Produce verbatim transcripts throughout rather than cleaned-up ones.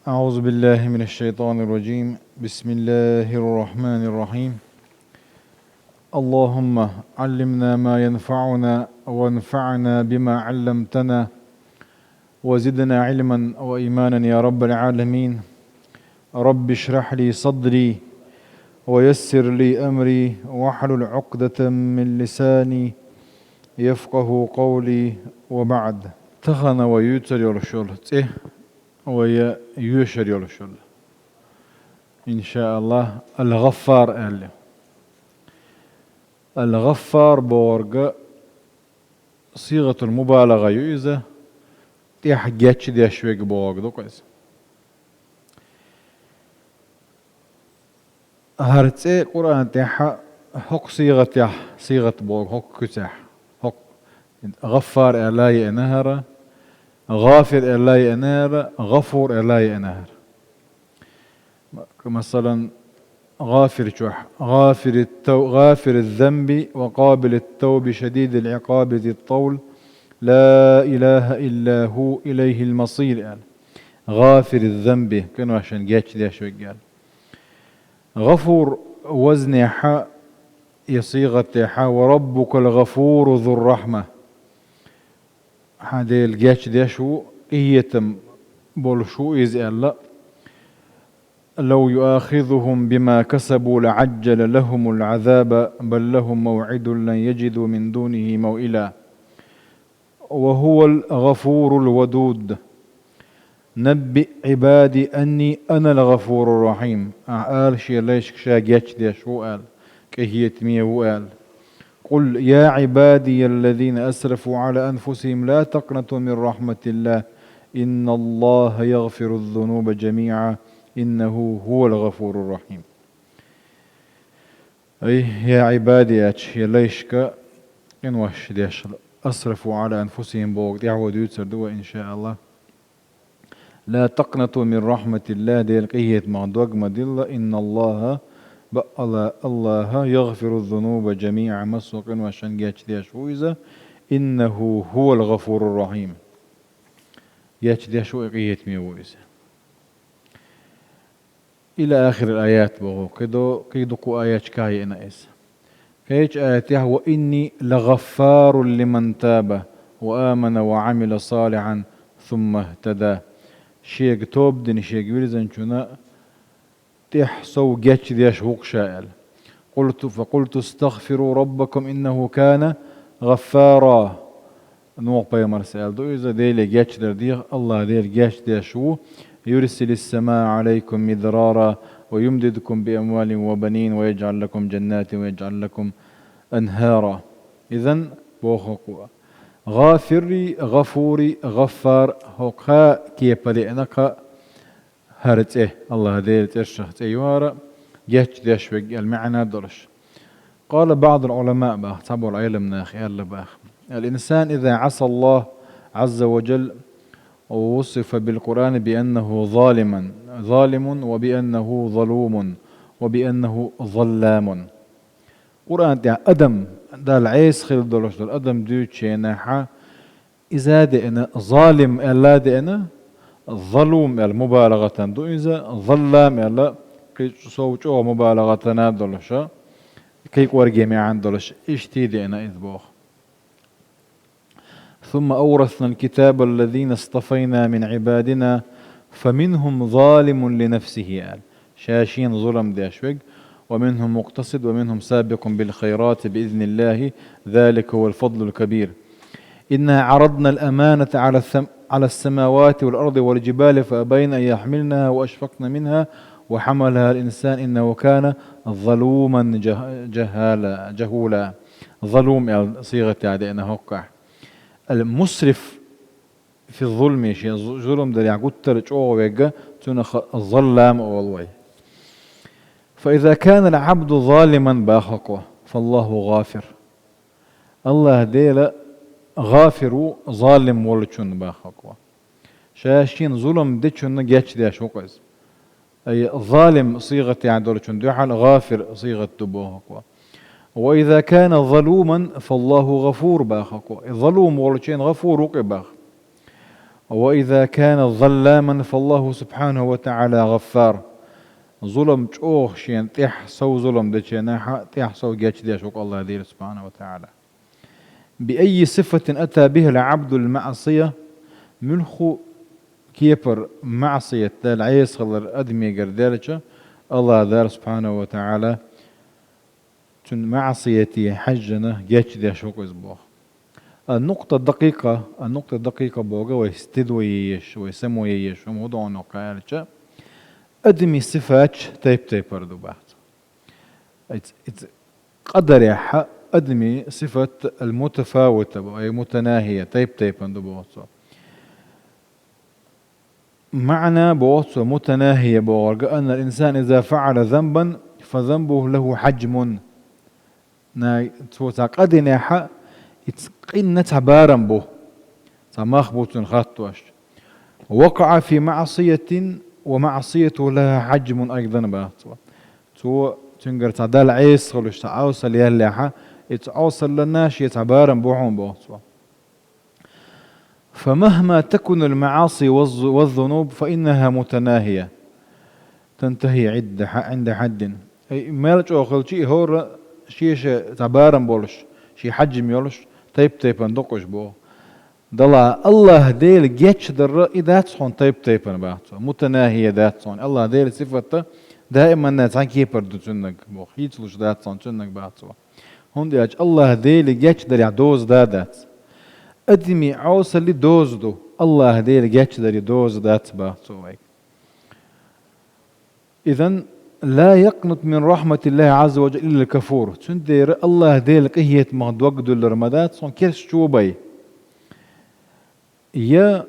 أعوذ بالله من الشيطان الرجيم. بسم الله الرحمن الرحيم. اللهم علمنا ما ينفعنا وانفعنا بما علمتنا وزدنا علما وإيمانا يا رب العالمين. رب اشرح لي صدري ويسر لي أمري واحلل عقدة من لساني يفقهوا قولي وبعد. Тахана вай юьйцур йолуш йолу цӀе вай йоьшур йолуш йолу, иншааллахӀ, Ал-ГӀаффар аьлла. Ал-ГӀаффар бохург сигъатул мубалагӀа ю иза, тӀехь гечдеш верг бохург ду-кх иза. ХӀара цӀе Къуръан тӀехь хӀокху сигъатехь, сигъат боху хӀокху куьцехь, хӀокху, ГӀаффар аьлла а еана хӀара, ГӀафир аьлла а еана хӀара, ГӀафур аьлла а еана хӀара. Масалан, ГӀафир чохь: «ГӀафирит-тав-, гӀафириззанби ва къабилит-тавби шадидил гӀикъаби зит-тавл, ла илаха илла хӀу, илайхил масир», – аьлла. ГӀафириззанби, къиношна гечдеш верг аьлла. ГӀафур вазнехьа я сигъатехьа: «Ва раббукал гӀафуру зур-рахьма». Хьан Дела гечдеш ву, къинхетам болуш ву иза аьлла. «Лав юахизухум бима касабу лаӀаджжала лахумул гӀазаба, бал лахум мавӀидун лан яджиду мин дунихи мавъила». «Ва хӀувал гӀафурул вадуд. Набби гӀибади анни анал гӀафуру рахьим». Ахьа ала шен лайшка ша гечдеш ву аьлла, къинхетаме ву аьлла. «Къул я гӀибадияллазина асрафу гӀала анфусихим ла такънату мин рахьматиллахӀ, инналлахӀа ягӀфируззунуба жамигӀа, иннахӀу хӀувал гӀафуру рахьим». Ай, я гӀибади, аьлча, я лайшка, къинош деш, «асрафу гӀала анфусихим» бохург тӀаьхьо дуьйцур ду вай, иншааллахӀ. «Ла такънату мин рахьматиллахӀ», Делан къинхетамах дог ма дилла, «инналлахӀа», бакъалла АллахӀа, «ягӀфируззунуба жамигӀа», массо а къиношна гечдеш ву иза, «иннахӀу хӀувал гӀафуру рахьим». Гечдеш ву и, къинхетаме ву иза. Ила ахирил аят боху, кхидо, кхидукху аятчикахь еана иза. Кхечу аятехь: «Ва инни лагӀаффарун лиман таба ва амана ва Ӏамила салихьан сумма ихтада». Шега тоба дина, шега вирзинчунна тӀехь сов гечдеш ву-кх ша аьлла. «Къулту, фа къулту стагӀфиру раббакум, иннахӀу кана гӀаффара». Нухь-пайхамарс аьлла ду иза: «Деле гечдар деха, АллахӀ Дела гечдеш ву, юрсилис самаа гӀалайкум мидрара, ва юмдидкум би амвалин ва банин, ва яджгӀал лакум жаннатин, ва яджгӀал лакум анхара». Изан боху-кх вай: ГӀафиррий, ГӀафурий, ГӀаффар, хӀокху кепара еана кхаъ хӀара цӀе, АллахӀ Делан цӀершах цӀе ю хӀара, гечдеш верг аьлла маьӀна долуш. Къала баӀдул Ӏуламаъ баха, цхьаболу Ӏеламнаха аьлла баха: «Ал-инсан иза Ӏаса АллахӀа Ӏазза ва жалла, вусифа бил Къуръани би аннахӀу залиман, залимун, ва би аннахӀу залумун, ва би аннахӀу залламун». Къуръан тӀехь адам, Далла Ӏеса хилла долуш долу адам дуьйцучу хенахь, иза а деана, залим аьлла а деана, залум аьлла мубалагӀатана ду иза, заллам аьлла кхин сов чӀогӀа мубалагӀатана долуша, кхин кӀорге маьӀна долуш, иштта а деана иза боху. «Сумма авраснал китабаллазина стафайна мин гӀибадина, фаминхӀум залимун ли нафсихӀи», – аьлла. Ша шена зулам деш верг, «ва минхӀум мукътасид, ва минхӀум сабикъун бил хайрати би изниллахӀи, залика хӀувал фадлул кабир». «Инна гӀараднал аманата гӀала сам-, гӀала самавати вал арди вал жибали фа абайна ан яхьмилнаха ва ашфакъна минха ва хьамалахал инсан, иннахӀу кана залуман жах-, жахала, жахула». Залум аьлла сигӀатехь деана хӀоккхахь. Ал-мусриф фи зулми, шен зу-, зулам дарехь гуттар а чӀогӀа верг, цунах заллам а олу вай. «Фа иза канал гӀабду залиман», – баха-кх вай, «фаллахӀу гӀафир». АллахӀ Дела гӀафир ву залим волчунна, баха-кх вай. Ша шена зулам дечунна гечдеш ву-кх иза. Ай, залим сигӀатехь долчунна дуьхьал гӀафир сигӀат ду боху-кх вай. «Ва иза кана залуман, фаллахӀу гӀафур», – баха-кх вай. Залум волчунна гӀафур ву-кх и баха. وإذا كان ظلاما فالله سبحانه وتعالى غفار. Зулам чӀоагӀа шена тӀехь сов зулам дечу хенахь, тӀехь сов гечдеш ву-кх АллахӀ Дела субхьанаху ва тагӀала. بأي صفة أتى بها العبد المعصية, муьлхха кепара маӀсият, Далла Ӏеса хилар адамегара делча, АллахӀ Дела субхьанаху ва тагӀала цуьнан маӀсияте хьаьжжина гечдеш ву-кх иза боху. النقطة الدقيقة, النقطة الدقيقة боху вай стидло еш, вай само еш, хӀума хӀун ду аьлча, адамийн сифаташ тайп-тайпара ду боху цо. Иза, иза къадарехь адамийн сифат المتفاوتة бу, أي متناهية, тайп-тайпана ду боху цо. МаӀна боху цо, متناهية бохург, أن الإنسان إذا فعل ذنبا فذنبه له حجم. Най, цо цхьа къа динехь, иза къинна цхьа барам бу, цхьа мах бу цуьнан хаттош. وقع في معصية ومعصيته لها حجم أيضا боху цо. Цо цуьнгара цхьа Далла Ӏеса хуьлуш цхьа Ӏовсал яьллехь, иза Ӏовсаллана шен цхьа барам бу хьуна боху цо. فمهما تكن المعاصي والذ-، والذنوب فإنها متناهية تنتهي عند ح-، عند حد. Ай, мел чӀогӀа хилча а, хӀора шен-шен цхьа барам болуш, шен хьаьжжина йолуш, тайп-тайпана ду-кх уьш боху. Делахь АллахӀ Дела гечдар и дац хьуна тайп-тайпана боху цо. متناهية дац хьуна. АллахӀ Делан сифат даиманна цхьана кепара ду цуьнан боху. ХӀинцалуш дац хьуна цуьнан боху цо. ХӀунда аьлча АллахӀ Делан гечдарехь доза дан дац. Адамийн Ӏовсаллин доза ду, АллахӀ Делан гечдарийн доза дац боху цо вайга. إذن لا يقنط من رحمة الله عز وجل إلا الكفور. Цундела АллахӀ Делан къинхетамах дог дуьллур ма дац хьуна керста чо бен. Я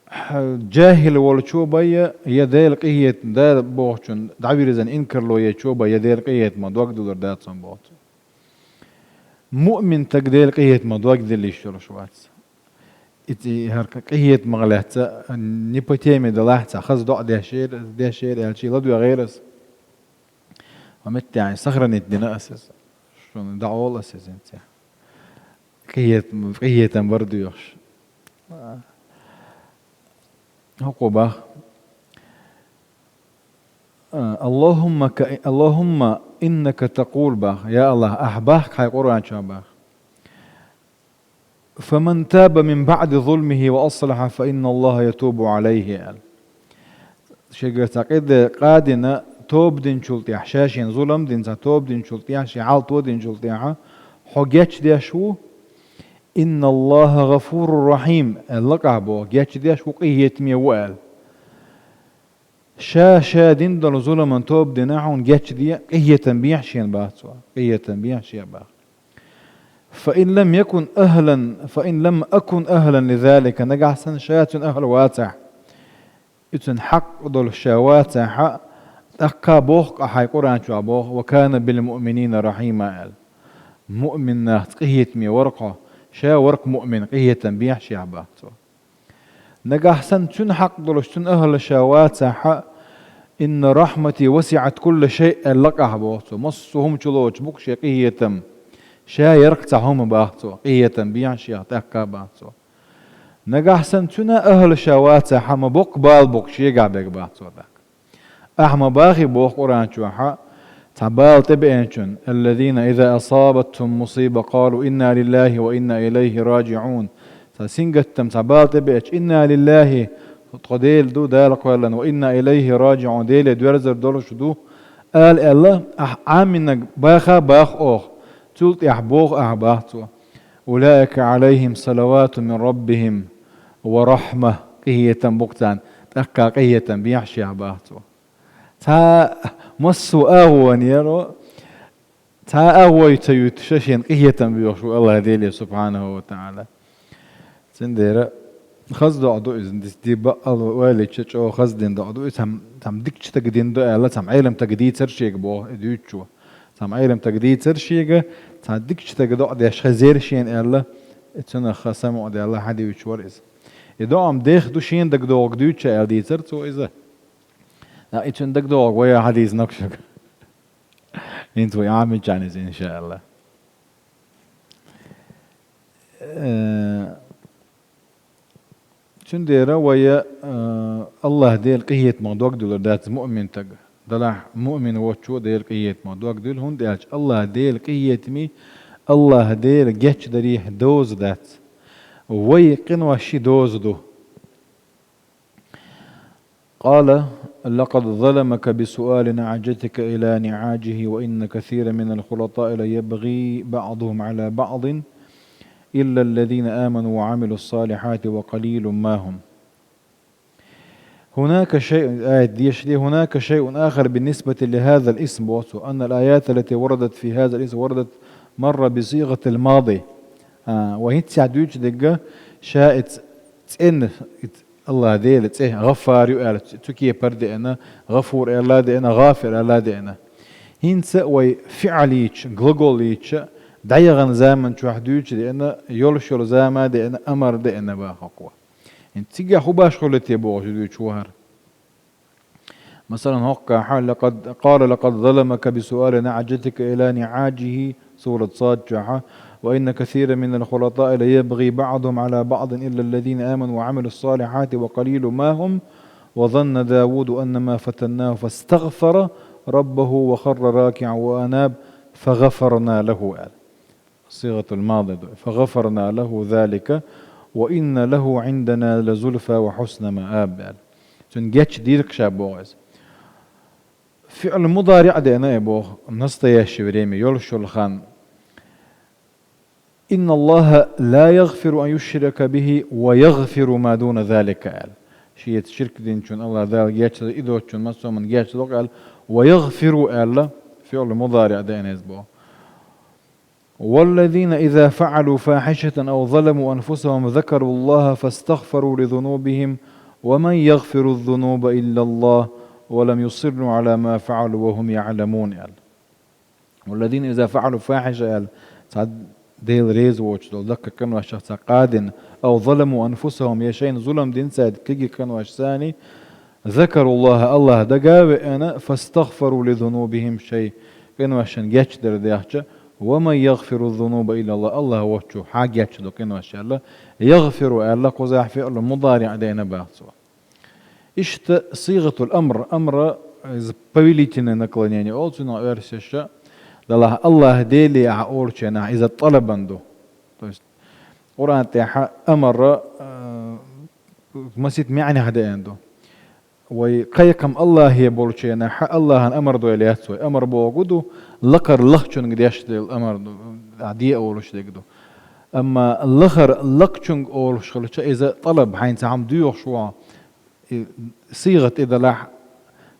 хьа-, жахӀил волчо бен, я Делан къинхетам, Дала бохучун дӀавирзина инкарло ечо бен, я Делан къинхетамах дог дуьллур дац хьуна боху цо. Муъмин стаг Делан къинхетамах дог дилла йиш йолуш вац. Иза хӀара къинхетамах лаьцна не по теме делахь, цхьа хаза доӀа деш яра, деш яра аьлча, ладоьгӀера аса. Ва меттехь сохранить дина аса иза. Шуна дӀаолу аса иза хӀинца. Къинхетам, къинхетам бара доьхуш. ХӀокхо боху. اللهم ك-، اللهم إنك تقول боху. Я АллахӀ, ахьа боху хьайн Къуръан чохь боху. فمن تاب من بعد ظلمه وأصلح فإن الله يتوب عليه аьлла. Шегара цхьа къа де-, къа дина, тоба динчул тӀаьхьа, ша шена зулам дина, цхьа тоба динчул тӀаьхьа, шен хьал тодинчул тӀаьхьа, хьо гечдеш ву, إن الله غفور رحيم аьлла лакъахь боху, гечдеш ву, къинхетаме ву аьлла. Ша, ша дина долу зуламан тоба дина хьуна гечде, къинхетам бехьа шена боху цо, къинхетам бехьа шена боху. فإن لم يكن أهلا، فإن لم أكن أهلا لذلك, нагахь санна ша цуьнан ахӀла вацахь, и цуьнан хьакъ долуш ша вацахь, тӀаккха боху-кх ахь хьайн Къуръан чохь боху, وكان بالمؤمنين رحيما аьлла. Муъмин нахаца къинхетаме вара-кх хьо, ша вара-кх муъмин, къинхетам бехьа шех боху цо. Нагахь санна цуьнан хьакъ долуш, цуьнан ахӀла ша вацахь, إن رحمتي وسعت كل شيء аьлла лакъахь боху цо. Массо а хӀума чулоцуш бу-кх шен къинхетам. Ша яра-кх цхьа хӀума боху цо. Къинхетам бехьа шех тӀаккха боху цо. Нагахь санна цуьнан ахӀла ша вацахь, ма боккха бала бу-кх шегахь берг боху цо тӀаккха. Ахьа ма бахий боху Къуръан чохь, цхьа бала тӀебеанчун, الذين إذا أصابتهم مصيبة قالوا إنا لله وإنا إليه راجعون. Цхьа сингаттам, цхьа бала тӀебеача, إنا لله, тхо Делан ду, Дала кхоьллина, وإنا إليه راجعون, Деле доьрзур долуш ду, ала аьлла, ахь Ӏаминарг баха а боху оха, цул тӀаьхьа боху ахьа боху цо. أولئك عليهم صلوات من ربهم ورحمة, къинхетам бу-кх царна, тӀаккха къинхетам бехьа шех боху цо. Цхьа массо а агӀонера, цхьа а агӀой ца юьтуш шена къинхетам боьхуш ву АллахӀ Деле субхьанаху ва тагӀала. Цундела хаза доӀа ду иза, ди бакъал валича чӀогӀа хаза дина доӀа ду иза, цхьам, цхьам дикачу стага дина ду аьлла, цхьам Ӏелам стага дийцар шега боху и дуьйцучо. Цхьам Ӏелам стага дийцар шега, цхьа дикачу стага доӀа деш хезира шена аьлла, и цунах ха самукъадаьлла хьадуьйцуш вара иза. И доӀа-м дех ду шена дагадогӀург дуьйцуча аьлла дийцара цо иза. ТӀаккха и цуьнан дагадогӀург вай а хьадийцинарг шуьга. ХӀинца вай Ӏамийча иза, иншааллахӀ. Э, Цундела вай, а, АллахӀ Дела къинхетамах дог диллар дац муъмин стаг. Делахь муъмин воцчо Дела къинхетамах дог дилла, хӀунда аьлча АллахӀ Дела къинхетаме, АллахӀ Дела гечдаре доза дац. Вай къинош ши доза ду. قال: لقد ظلمك بسؤال نعجتك إلى نعاجه وإن كثيرا من الخلطاء ليبغي بعضهم على بعض إلا الذين آمنوا وعملوا الصالحات وقليل ما هم. هناك شيء، аят дешаде, هناك شيء آخر بالنسبة لهذا الاسم, боху цо, أن الآيات التي وردت في هذا الاسم وردت مرة بصيغة الماضي. А, вай хӀинцца дуьйцуш дерг ша и цӀен, и АллахӀ Дела цӀе ГӀаффар ю аьлла, цу кепара деана, ГӀафур аьлла а деана, ГӀафир аьлла а деана. ХӀинца вай фиӀл йича, глагол йича, дӀаяханчу заман чохь дуьйцуш деана, йолуш йолу зама а деана, амар а деана боху-кх вай. ХӀинца цигахь хӀун башхо ле те бохуш дуьйцуш ву хӀара. Масалан, хӀокхахь: لقد، قال: لقد ظلمك بسؤال نعجتك إلى نعاجه, сурат Сад чохь, وإن كثيرا من الخلطاء ليبغي بعضهم على بعض إلا الذين آمنوا وعملوا الصالحات وقليل ما هم وظن داود أنما فتناه فاستغفر ربه وخر راكعا وأناب فغفرنا له, аьлла. Сигъатул мади ду. فغفرنا له ذلك وإن له عندنا لزلفى وحسن مآب, аьлла. Цуьнан гечдира-кх ша боху иза. ФиӀл мудариӀ деана и боху, настоящее время, йолуш йолу хан. إن الله لا يغفر أن يشرك به ويغفر ما دون ذلك, аьлла. Шеца ширк динчунна АллахӀ Дала гечдо, и доцчунна массо а хӀуманна гечдо-кх аьлла. ويغفر аьлла, фиӀл мудариӀ деана иза боху. والذين إذا فعلوا فاحشة أو ظلموا أنفسهم ذكروا الله فاستغفروا لذنوبهم ومن يغفر الذنوب إلا الله ولم يصروا على ما فعلوا وهم يعلمون, аьлла. والذين إذا فعلوا فاحشة, аьлла, цхьа Дела реза воцуш долу даккхий къиношах цхьа къа дина, أو ظلموا أنفسهم, я шайна зулам дина цара кегий къиношца, ذكروا الله, АллахӀ дага а веана, فاستغفروا لذنوبهم, шайн къиношна гечдар дехча, ومن يغفر الذنوب إلا الله, АллахӀ воцчо хьан гечдо къинош аьлла, يغفر аьлла, кхузахь фиӀл мудариӀ деана боху цо. Иштта сигъатул амр, амр, иза повелительное наклонение олу цунах оьрсаша, делахь АллахӀ Деле ахь олучу хенахь иза тӀалабан ду. То есть Къуръан тӀехь амар, э, масийтта маьӀнехь деана ду. Вай кхайкхам АллахӀе болчу хенахь АллахӀан амар дойла яц вай. Амар бохург ду, лакхара лахчунга деш дела амар ду, ахь де олуш дерг ду. Амма лахара лакхчунга олуш хилча, иза тӀалаб, хьайна цхьа хӀума доьхуш ву хьо, и сигъат и делахь,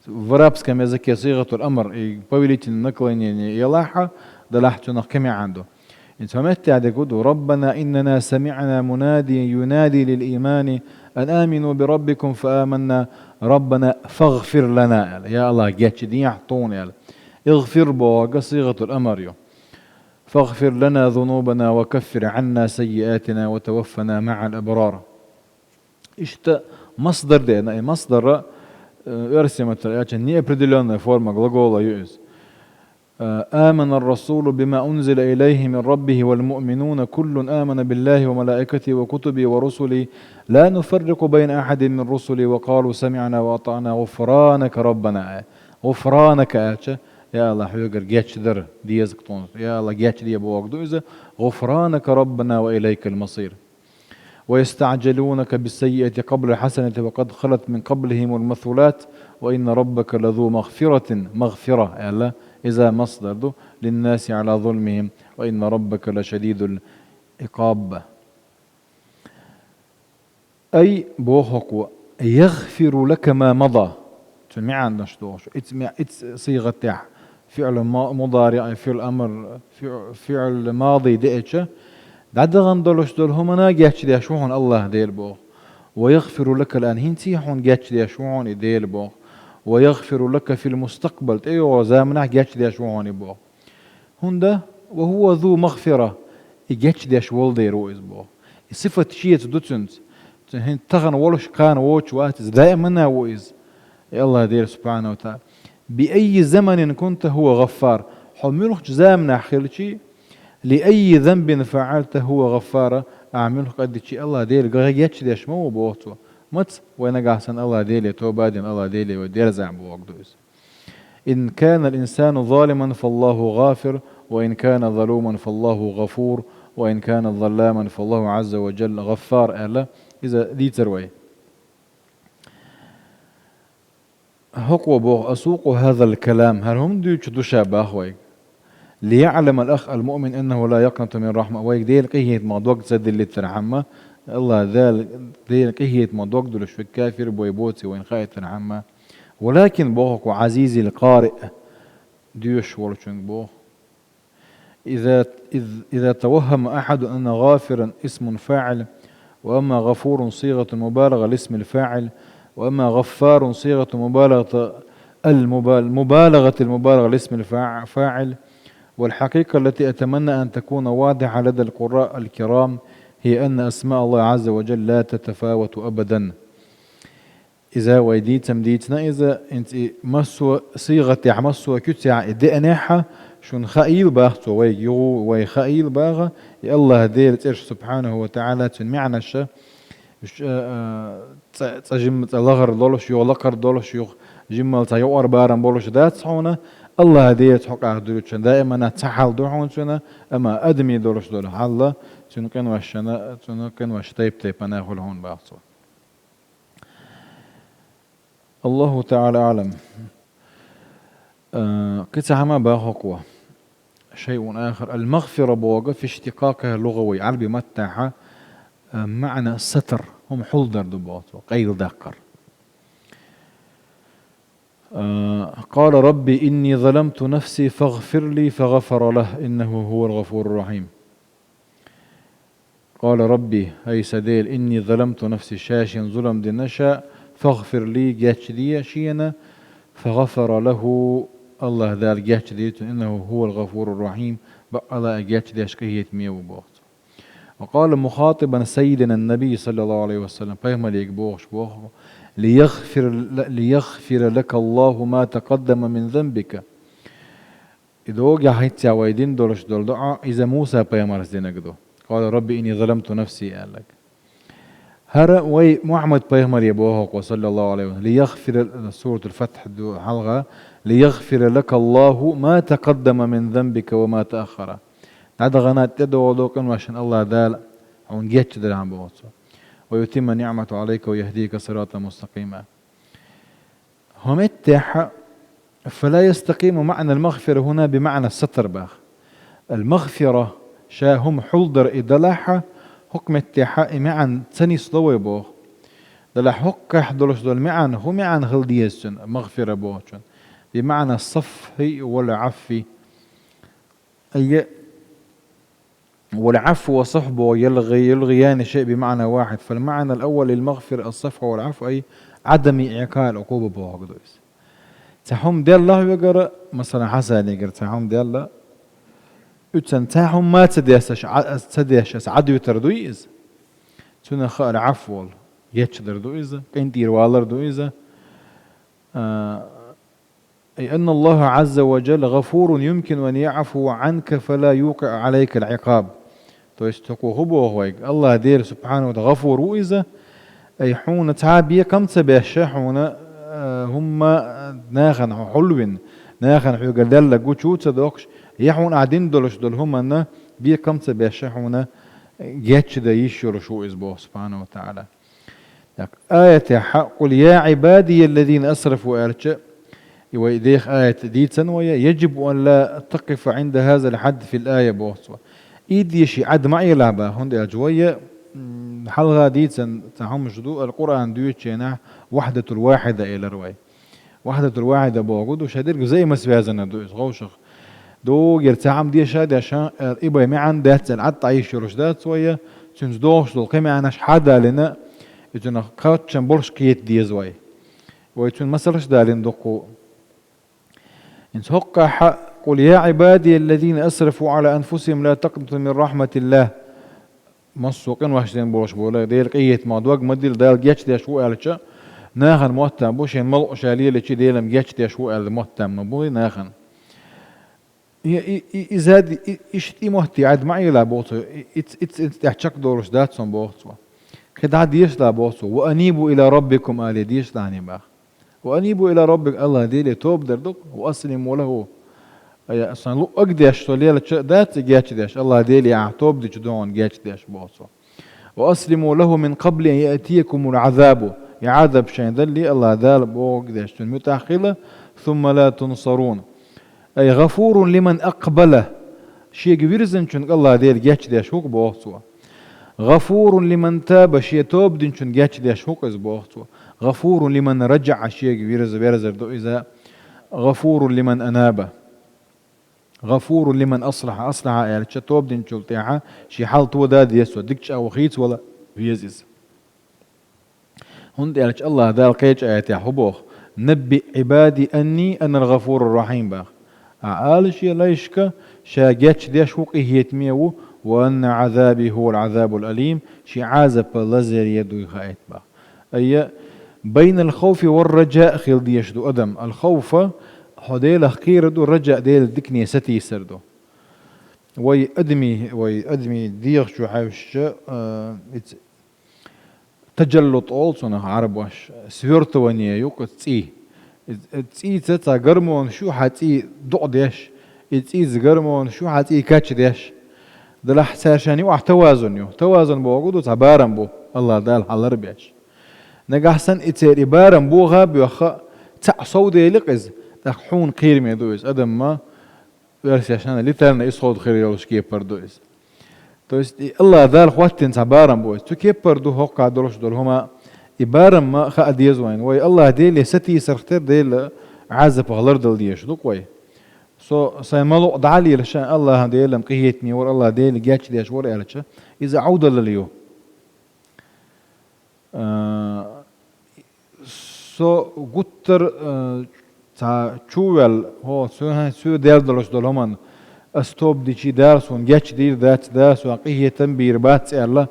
в арабском языке сигъатул амр, и повелительное наклонение елахь, делахь цунах кхин маьӀна ду. ХӀинца хӀун меттехь дерг ду: ربنا إننا سمعنا مناديا ينادي للإيمان أن آمنوا بربكم فآمنا ربنا فاغفر لنا, аьлла. Я АллахӀ, гечдехьа тхуна, аьлла. اغفر бохург сигъатул амр ю. فاغفر لنا ذنوبنا وكفر عنا سيئاتنا وتوفنا مع الأبرار. Иштта масдар деана, и масдар, э, оьрсийн маттахь аьлча, неопределённая форма глагола ю иза. Э, آمن الرسول بما أنزل إليه من ربه والمؤمنون كل آمن بالله وملائكته وكتبه ورسله لا نفرق بين أحد من رسله وقالوا سمعنا وأطعنا غفرانك ربنا. غفرانك аьлча, я АллахӀ, хьоьгара гечдар деза-кх тхуна. Я АллахӀ, гечде бохург ду иза. غفرانك ربنا وإليك المصير. ويستعجلونك بالسيئة قبل الحسنة وقد خلت من قبلهم المثلات وإن ربك لذو مغفرة, مغفرة аьлла, иза масдар ду, للناس على ظلمهم وإن ربك لشديد العقاب. أي бохург ду, يغفر لك ما مضى. Цуьнан маьӀна даш дохуш. Иц мя-, иц сигъатехь фиӀл ма-, мудариӀ, фиӀл амр, фи-, фиӀл мади деача, дӀадахана долуш долу хӀуманна гечдеш ву хьуна АллахӀ Дела боху. ويغفر لك الآن, хӀинца а хьуна гечдеш ву хьуна и Дела боху. ويغفر لك في المستقبل, тӀейогӀу заманахь гечдеш ву хьуна и боху. ХӀунда, وهو ذو مغفرة, и гечдеш волу Дела ву иза боху. И сифат шеца ду цуьнца. Цуьнан хӀинца тахана волуш, кхана воцуш вац иза, даимана ву иза. И АллахӀ Дела субхьанаху ва таӀала. بأي زمن كنت هو غفار. Хьо муьлхачу заманахь хилчи, لأي ذنب فعلت هو غفار. Ахьа муьлхха къа дичи АллахӀ Дела гечдеш ма ву боху цо. Маца? Вай нагахь санна Аллахь Деле тоба дина, Аллахь Деле вай дерзахь бохург ду иза. إن كان الإنسان ظالما فالله غافر، وإن كان ظلوما فالله غفور، وإن كان ظلاما فالله عز وجل غفار аьлла, иза дийцар вай. ХӀокхо боху, أسوق هذا الكلام, хӀара хӀума дуьйцуш ду ша боху вайга. ليعلم الأخ المؤمن أنه لا يقنط من رحمة, вайга Делан къинхетамах дог ца диллийтархьама, Аллахь Дала Делан къинхетамах дог диллуш верг кафир ву, боций вайна хаийтархьама. ولكن боху хӀокхо, عزيزي القارئ, доьшуш волчуьнга боху. إذا، إذ-، إذا توهم أحد أن غافرا اسم فاعل، وأما غفور صيغة مبالغة لاسم الفاعل، وأما غفار صيغة مبالغة المبال-، مبالغة المبالغة لاسم الفاع-، فاعل، والحقيقة التي أتمنى أن تكون واضحة لدى القراء الكرام هي أن أسماء الله عز وجل لا تتفاوت أبدا. Иза вай дийцам дийцина иза, хӀинца и массо а сигӀатехь, массо а куьцехь и деанехь, шуна хаийла боху цо вайга, юха вай хаийла боху, и Аллахь Делан цӀераш, субхьанаху ва таӀала, цуьнан маьӀнаша, уьш, а, а, цкъа, цкъа жимма цкъа лахара долуш, юха лакхара долуш, юха жимма цхьа юкъара барам болуш дац хьуна, Аллахь Делаца хьокъехь дуьйцучунна даимана цхьа хьал ду хьуна цуьнан, амма адамийн долуш долу хьал, цуьнан къиношна, цуьнан къинош тайп-тайпана хуьлу хьуна боху цо. Аллаху таӀала аӀлам. Э, кхин цхьа хӀума боху хӀокхо. شيء آخر. المغفرة боху في اشتقاقها اللغوي, Ӏарби маттахь, э, маьӀна сатр, хӀума хьулдар ду боху цо, къайладаккхар. Э, قال رب إني ظلمت نفسي فاغفر لي فغفر له إنه هو الغفور الرحيم. قال رب, хӀай сан Дела, إني ظلمت نفسي, ша шена зулам дина ша, فاغفر لي, гечде шена, فغفر له, Аллахь Дала гечдира цунна, إنه هو الغفور الرحيم, баккъала а гечдеш къинхетаме ву боху цо. وقال مخاطبا سيدنا النبي صلى الله عليه وسلم, пайхамарга бохуш боху, ليغفر ل-، ليغفر لك الله ما تقدم من ذنبك. И догӀа хӀинца вай дина долуш долу доӀа, иза Муса пайхамарс динарг ду. قال رب إني ظلمت نفسي аьлларг. ХӀара вай Мухьаммад пайхамаре боху хӀокхо, саллаллаху Ӏалайхи ва саллам, ليغفر, суратул Фатхь ду хьалха, ليغفر لك الله ما تقدم من ذنبك وما تأخر. ДӀадахана, тӀедогӀу къиношна Аллахь Дала хьуна гечдархьама боху цо. ويتم نعمته عليك ويهديك صراطا مستقيما. ХӀокху меттехь, فلا يستقيم معنى المغفرة هنا بمعنى الستر боху. Ал-магъфира, ша хӀума хьулдар и далахь, хӀокху меттехь и маьӀна ца нисло вай боху. Далахь хӀокхехь долуш долу маьӀна, хӀун маьӀна хила деза цуьнан, магъфира бохучун? بمعنى الصفح والعفو. Ай, والعفو والصفح боху, يلغي، يلغيان الشيء بمعنى واحد. فالمعنى الأول للمغفرة الصفح والعفو، أي عدم إيقاع العقوبة бохург ду иза. Цхьа хӀума делла хьоьгара, масала, хьан санигара цхьа хӀума делла, уьцан цхьа хӀума ма ца деш, ца деш аса Ӏадуьйтар дуй иза? Цуьнан хаар Ӏафу волу, гечдар ду иза, къинтӀера валар ду иза. А, أي أن الله عز وجل غفور يمكن أن يعفو عنك فلا يوقع عليك العقاب. То есть, хӀокхо хӀун боху вайга? Аллахь Дела, субхьанаху ва таӀала, гӀафур ву иза, ай хьуна цхьа а бекхам ца беш, хьуна, э, хӀумма нахана хьо хьулвина, нахана хьоьга лелла гучу ца доккхуш, я хьуна ахь дина долуш долу хӀуманна бекхам ца беш, хьуна гечдан йиш йолуш ву иза боху, субхьанаху ва таӀала. Так, аятехь, قل يا عبادي الذين أسرفوا аьлча, и вай деха аят дийцан вай, يجب أن لا تقف عند هذا الحد في الآية боху цо. И деши Ӏад ма Ӏелахь боху, хӀунда аьлча вай, м, хьалха дийцан цхьа хӀумаш ду, Аль-Къуръан дуьйцучу хенахь вахьдатул вахьида элира вай. Вахьдатул вахьида бохург ду, ша дерг взаимосвязанный ду иза, вовшах. Доггера цхьа хӀума деша а деш, э, и бай маьӀна дац аьлла, Ӏад дӀайиш йолуш дац вай, цуьнца догӀуш долу кхин маьӀнаш хьадалина, и цуьнах кхаччалц болуш кхета деза вай. Вай цуьнан масалш далийна дуккху. ХӀинца хӀокхахь, قل يا عبادي الذين أسرفوا على أنفسهم لا تقنطوا من رحمة الله. Массо а къинош дина болуш болу, Делан къинхетамах дог ма дилла, Дала гечдеш ву аьлча, нахана мотт ма бу, шен малхуш лелийча Дела-м гечдеш ву аьлла мотт ма бу нахана. И, и, и, иза ди-, и, иштта и мотт Ӏад ма Ӏелахь боху цо, и, иц-, иц-, иц тӀехь чекхдолуш дац хьуна боху цо. Кхы дӀа дешалахь боху цо: «Ва анибу иля раббикум», — али, дешалахь боху. «Ва анибу иля раббикум», Аллах Деле тоба дар ду-кх, «ва аслиму лаху». Ай, сан луъаг деш, со лелача дац и гечдеш, Аллах Деле ахь тоба дича ду хьуна гечдеш боху цо. «Ва аслиму лаху мин къабли ан яътиякумул Ӏазабу». И Ӏазаб шайн далле, Аллах Дала боху деш, цуьнан муьтӀахь хила, «сумма ла тунсарун». «Ай гъафурун лиман акъбала». Шега вирзинчунга Аллах Дела гечдеш ву-кх боху цо. «Гъафурун лиман таба», шен тоба динчунга гечдеш ву-кх иза боху цо. «Гъафурун лиман раджаъа», шега вирза верзар ду иза. «Гъафурун лиман анаба». «Гъафурун лиман аслахьа». Аслахьа аьлча, тоба динчул тӀаьхьа шен хьал тода деза цо, дика чӀагӀо хийцавала веза иза. ХӀунда аьлча Аллах Дала кхечу аятехь хӀун боху: «Набби Ӏибади анни анал гъафуру рахьим», — боху. Ахь ала шен лайшка, ша гечдеш ву, къинхетаме ву, «ва анна Ӏазаби хӀувал Ӏазабул алим», шен Ӏазап лазаре дуй хаийта боху. Айя, байнал хавфи вар раджаъ хила дезаш ду адам. Ал хавфа, хьо Делах кхерар ду, раджаъ, Делан дикане сатийсар ду. Вай адамий, вай адамий дегӀа чу хьаьвсича, а, иц-, таджаллут олу цунах Ӏарбоша, свёртывание ю-кх цӀий. И, и цӀийца цхьа гормонаш ю, хьан цӀий дукъ деш, и цӀийца гормонаш ю, хьан цӀий качдеш. Делахь цаьршинна юкъахь тавазун ю. Тавазун бохург ду, цхьа барам бу, Аллах Дала хьан лар беш. Нагахь санна и церан и барам боху а боьхху, цхьаъ сов дели-кх иза, тӀаккха хьуна кхераме ду иза. Адам ма, оьрсашна летальный исход хир йолуш кепара ду иза. То есть и Аллах Дала хӀоттийна цхьа барам бу иза. Цу кепара ду хӀокху долуш долу хӀума, и барам ма хаа деза вайна. Вай Аллах Деле сатийсарх тера, Делан Ӏазапах лардала дезаш ду-кх вай. Со сайн ма-луъу дӀа а лелаш, Аллах Делан къинхетаме вара, Аллах Деле гечдеш вара аьлча, иза Ӏовдалалла ю. А, со гуттар, а, цхьа чу а ваьлла, хӀо, со, хӀа, соьга дер долуш долу хӀуманна, ас тоба дичи Дала суна гечдийр дац, Дала суна къинхетам бийр бац аьлла,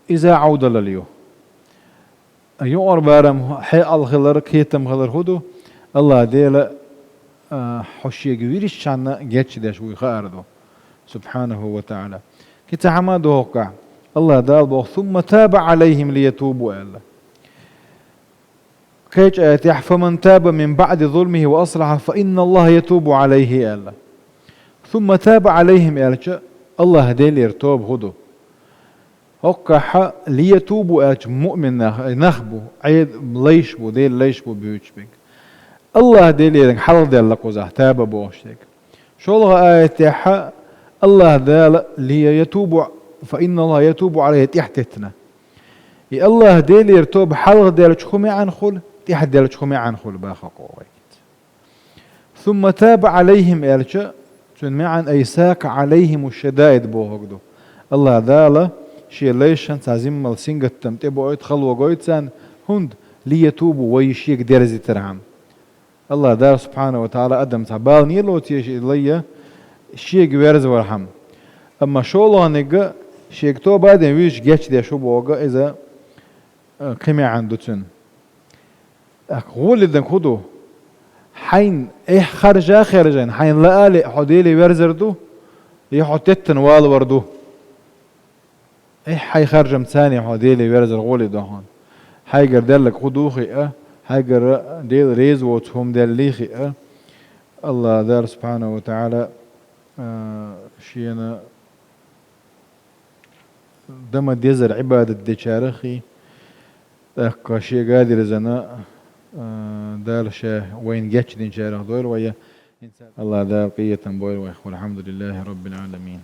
иза Ӏовдалалла ю. Юкъара барам хьекъал хилар, кхетам хилар хӀун ду? Аллах Дела, а, хьо шега вирзичхьана гечдеш вуй хаар ду, субхьанаху ва таӀала. Кхин цхьа хӀума ду хӀокхахь. Аллах Дала боху: «Сумма таба Ӏалайхим лиятубу», — аьлла. Кхечу аятехь: «Фаман таба мин баъди зулмихи ва аслахьа, фа инна Аллаха ятубу Ӏалайхи», — аьлла. «Сумма таба Ӏалайхим», — аьлча, Аллах Делера тоба хӀун ду? ХӀокхахьа «лиятубу» аьлча муъмин нах, ай, нах бу, Ӏед-, лайш бу, Делан лайш бу буьйцуш берг. Аллах Делера хьалхаделла кхузахь, таба бохуш дерг. ШолгӀа аятехьа Аллах Дала «лиятубу, фа инна Аллаха ятубу Ӏалайхи» тӀехь теттина. И Аллах Делера тоба хьалхаделча хӀун маьӀна хуьлу, тӀехьаделча хӀун маьӀна хуьлу баха кхо вай. «Сумма таба Ӏалайхим» аьлча, цуьнан маьӀна: «Ай сака Ӏалайхиму шадаид» бохург ду. Аллах Дала шен лайшан цхьа зиммал сингаттам тӀебоуьйту, хало гойту царна, хӀунда, «лиятубу», вай шега дерзийтархьама. Аллах Дала субхьана ва таӀала адам цхьа бала нелоцу еш и лайя шега верзавархьама. Амма шолгӀаниг шега тоба а дина вуьйш гечдеш ву бохург, иза, а, кхин маьӀна ду цуьнан. ТӀаккха гӀоле дерг хӀун ду? Хьайна эхь харжа а хаьржина, хьайна лаа а лиъна, хьо Деле верзар ду, я хьо теттина валавар ду? Эхь хьайн харжамца хьо Деле верзар гӀоле ду хьуна. Хьайгара даьлларг хӀун ду хиъна, хьайгара Дела реза воцу хӀума даьллий хиъна, Аллах Дала субхьана ва таӀала, а, шена дан ма дезара Ӏибадат дечарах хи, тӀаккха шега а дирзина, а, Дала ша вайна гечдинчарах дойла вай. Аллах Дала къинхетам бойла вайх. Валхьамдулиллахи Раббил Ӏаламин.